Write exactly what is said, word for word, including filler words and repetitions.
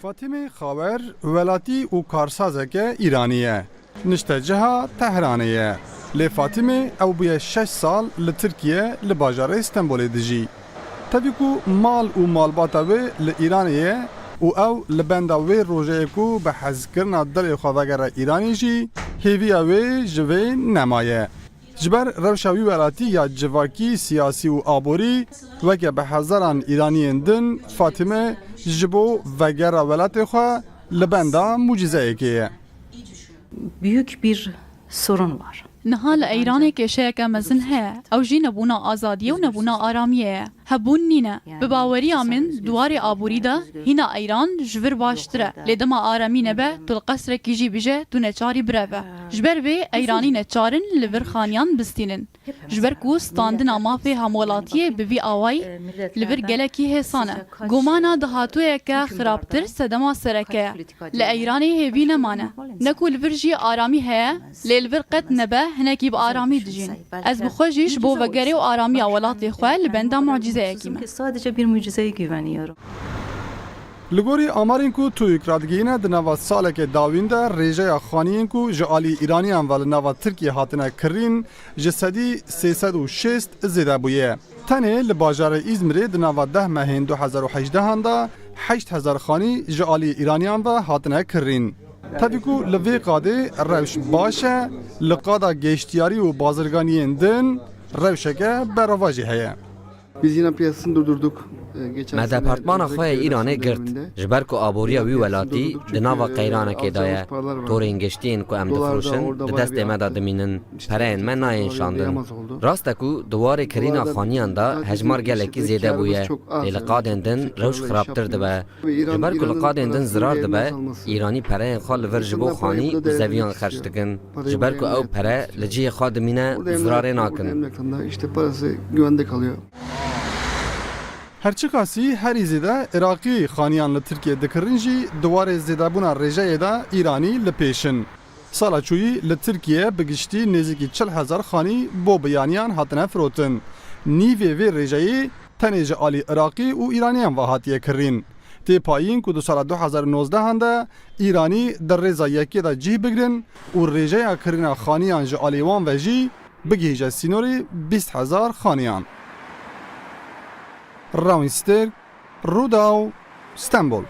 Fatîme Xawer welatî û karsazeke Îranî ye. Nişteciha Tehranê ye. Lê Fatîme ew bûye şeş sal li Tirkiye li bajarê Stenbolê dijî. Tevî ku mal û malbata wê li Îranê ye û ew li benda wê rojeyê ku bi hezkirina dilê xwe vegere Îranê jî, hêviya wê ji vê nemaye. Ji ber rewşa wî welatî ya civakî, siyasî û aborî, weke bi hezaran Îraniyên din, Fatîme ji bo vegera welatê xwe li benda mucîzeyekê ye. Büyük bir sorun var. Niha li Eyranê kêşeyeke mezin heye. Ew jî nebûna azadiyê û nebûna aramiyê ye. Hebûn nîne. Bi baweriya min, di warê aborî de hîna Eyran ji vir baştir e. Lê dema aramî nebe, tu li qesrekî jî bije, tu neçarî bireve. Ji ber vê Eyranî neçar in li vir xaniyan bistînin. Ji ber ku standina mafê hemwelatiyê bi vî awayî li vir gelekî hêsan e. Gomana dahatûyeke xirabtir sedema sereke ye. Li Eyranê hêvî nemane. Ne ku li vir jî aramî heye, lê li vir qet nebe hinekî bi aramî dijîn. Ez bi xwe jî ji bo vegerê û aramiya welatê xwe li benda mucîzeyekî me. Sadece bir mucizeye güveniyorum. Li gorî amarên ku TÜİK radigihîne, di nava saleke dawîn de rêjeya xaniyên ku ji alî Îraniyan ve li nava Tirkiyê hatine kirîn, ji sedî sê sed û şêst zêde bûye. Tenê li bajarê Îzmirê di nava deh mehên du hezar û hejdehan de heşt hezar xanî ji alî Îraniyan ve hatine kirîn. Tevî ku li vê qadê rewş baş e, li qada geştiyarî û bazirganiyên din rewşeke berava jî heye. Biz yine piyasasını durdurduk. E, geçen Me sene departmana xwe yê Îranê girt, ji ber ku aboriya wî welatî di nava qeyranekê de ye. Torên geştiyên ku em difroşin, di destê me de dimînin. Pereyên me nayên şandin. Rast e ku di warê kirîna xaniyan de hejmar gelekî zêde bûye, lê li qadên din rewş xirabtir dibe. Ji ber ku li qadên din zirar dibe, Îranî pereyên xwe li vir ji bo xanî û zeviyan xerc dikin. Ji ber ku ew pere li cihê xwe dimîne, zirarê nakin. Her çiqasî herî zêde Iraqî xaniyan li Tirkiye dikirin jî, di warê zêdebûna rêjeyê de Îranî li pêş in. Sala çûyî li Tirkiye bi giştî nêzîkî çil hezar xanî bo biyaniyan hatine firotin. Nîvê vê rêjeyê tenê ji alî Iraqî û Îraniyan ve hatiye kirîn. Tê payîn ku di sala du hezar û nozdehan de Îranî di rêza yekê de cih bigrin û rêjeya kirîna xaniyan ji alî wan ve jî bigihîje sînorê bîst hezar xaniyan. Rawîn Stêrk, Rûdaw, Stenbol.